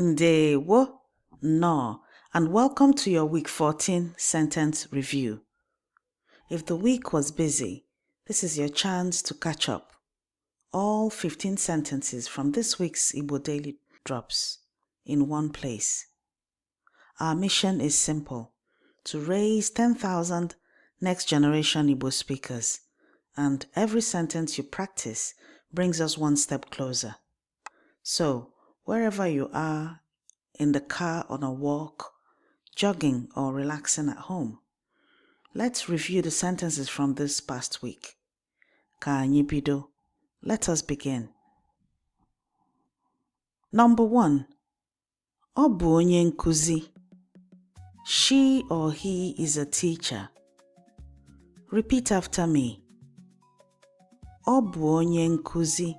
Ndewo, Nnọọ, and welcome to your week 14 sentence review. If the week was busy, this is your chance to catch up. All 15 sentences from this week's Igbo Daily Drops in one place. Our mission is simple: to raise 10,000 next generation Igbo speakers, and every sentence you practice brings us one step closer. So, wherever you are, in the car, on a walk, jogging, or relaxing at home, let's review the sentences from this past week. Ka anyị bido. Let us begin. Number one. Ọ bụ onye nkuzi. She or he is a teacher. Repeat after me. Ọ bụ onye nkuzi.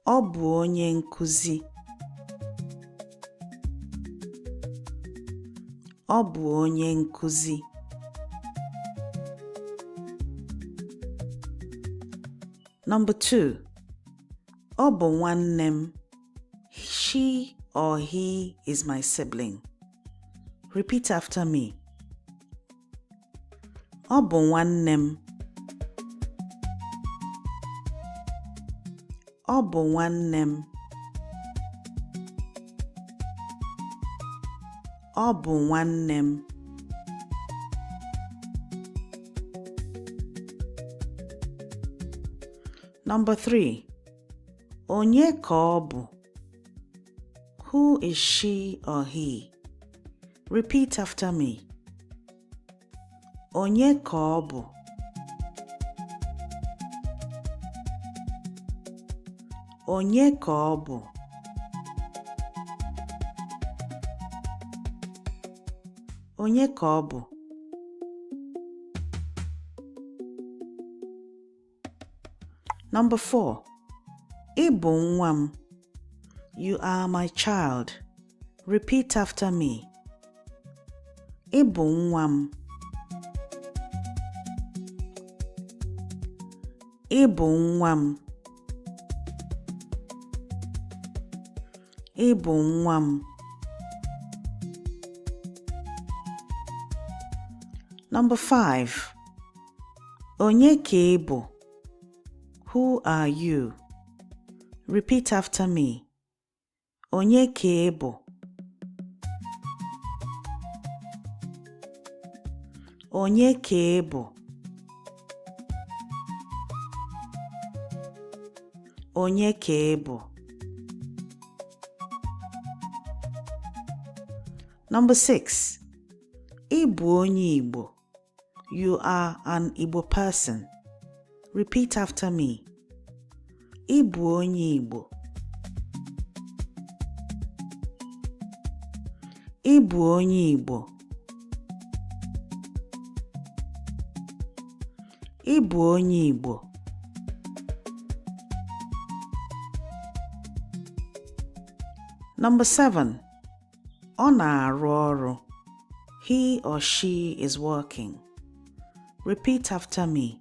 Ọ bụ onye nkuzi. Ọ bụ onye nkuzi. Number two. Ọ bụ nwanne m. She or he is my sibling. Repeat after me. Ọ bụ nwanne m. Ọ bụ nwanne m. Ọ bụ nwanne m. Number 3. Onye ka ọ bụ? Who is she or he? Repeat after me. Onye ka ọ bụ? Onye ka ọ bụ? Onye ka ọ bụ? Number 4. Ị bụ nwa m. You are my child. Repeat after me. Ị bụ nwa m. Ị bụ nwa m. Ị bụ nwa m. Number 5. Onye ka ị bụ? Who are you? Repeat after me. Onye ka ị bụ? Onye ka ị bụ? Onye ka ị bụ? Number 6. Ị bụ onye Igbo. You are an Igbo person. Repeat after me. Ị bụ onye Igbo. Ị bụ onye Igbo. Ị bụ onye Igbo. Number 7. Ọ na-arụ ọrụ. He or she is working. Repeat after me.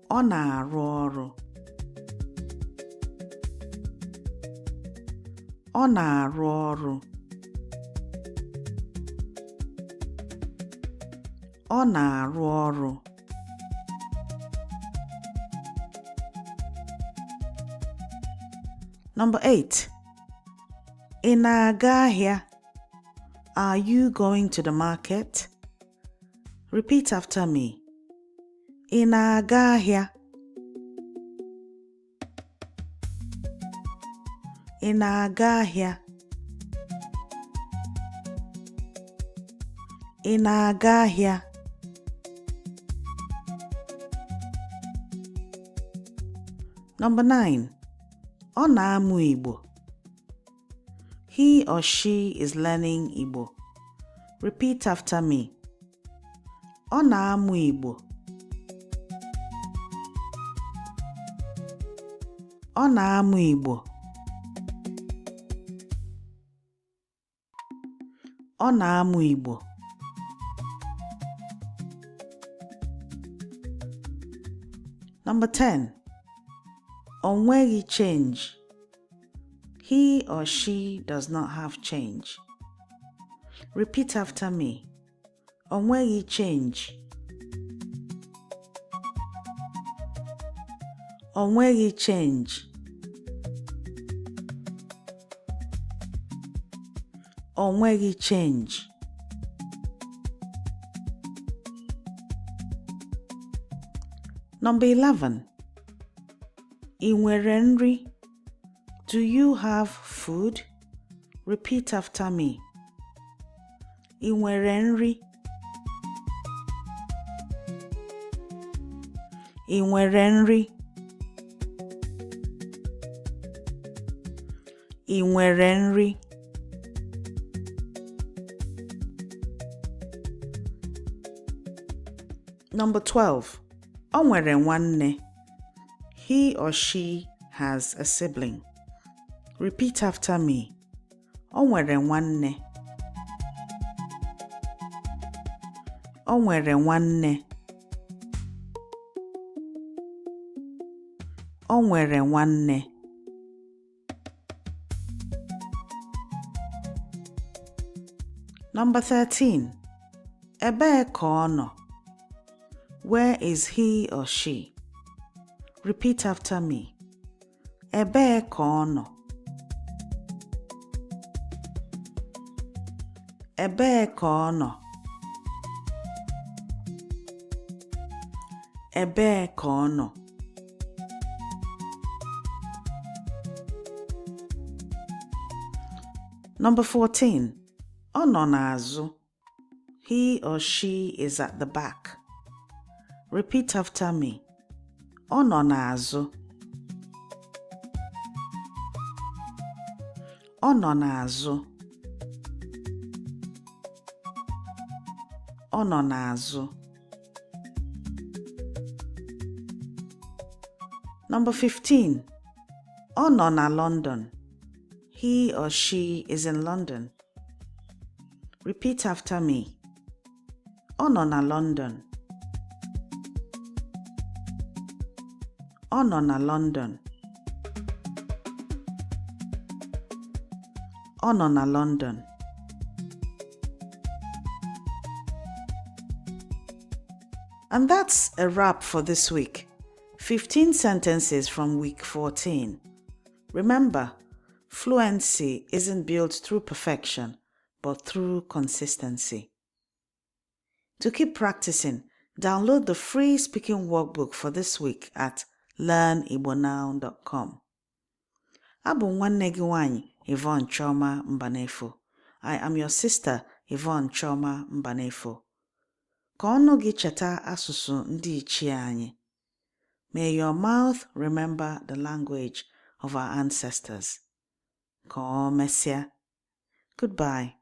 Ọ na-arụ ọrụ. Ọ na-arụ ọrụ. Ọ na-arụ ọrụ. Number 8. Ị na-aga ahịa? Are you going to the market? Repeat after me. Ị na-aga ahịa? Ị na-aga ahịa? Ị na-aga ahịa? Number 9. Ọ na-amụ Igbo. He or she is learning Igbo. Repeat after me. Ọ na-amụ Igbo. Ọ na-amụ Igbo. Ọ na-amụ Igbo. Number 10. O nweghị change. He or she does not have change. Repeat after me. O nweghị change. O nweghị change. O nweghị change. Number 11. Ị nwere nri? Do you have food? Repeat after me. Ị nwere nri? Ị nwere nri? Ị nwere nri? Number 12. O nwere nwanne. He or she has a sibling. Repeat after me. O nwere nwanne. O nwere nwanne. O nwere nwanne. Number 13. Ebee ka ọ nọ? Where is he or she? Repeat after me. Ebee ka ọ nọ? Ebee ka ọ nọ? Ebee ka ọ nọ? Number 14. Ọ nọ n'azụ. He or she is at the back. Repeat after me. Ọ nọ n'azụ. Ọ nọ n'azụ. Ọ nọ n'azụ. Number 15. Ọ nọ na London. He or she is in London. Repeat after me. Ọ nọ na London. Ọ nọ na London. Ọ nọ na London. And that's a wrap for this week. 15 sentences from week 14. Remember, fluency isn't built through perfection, but through consistency. To keep practicing, download the free speaking workbook for this week at learnigbonow.com. Abụ m nwanne gị nwanyị Yvonne Chioma Mbanefo. I am your sister Yvonne Chioma Mbanefo. Ka ọnụ gị cheta asụsụ ndị ichie anyị. May your mouth remember the language of our ancestors. Ka ọ mesịa. Goodbye.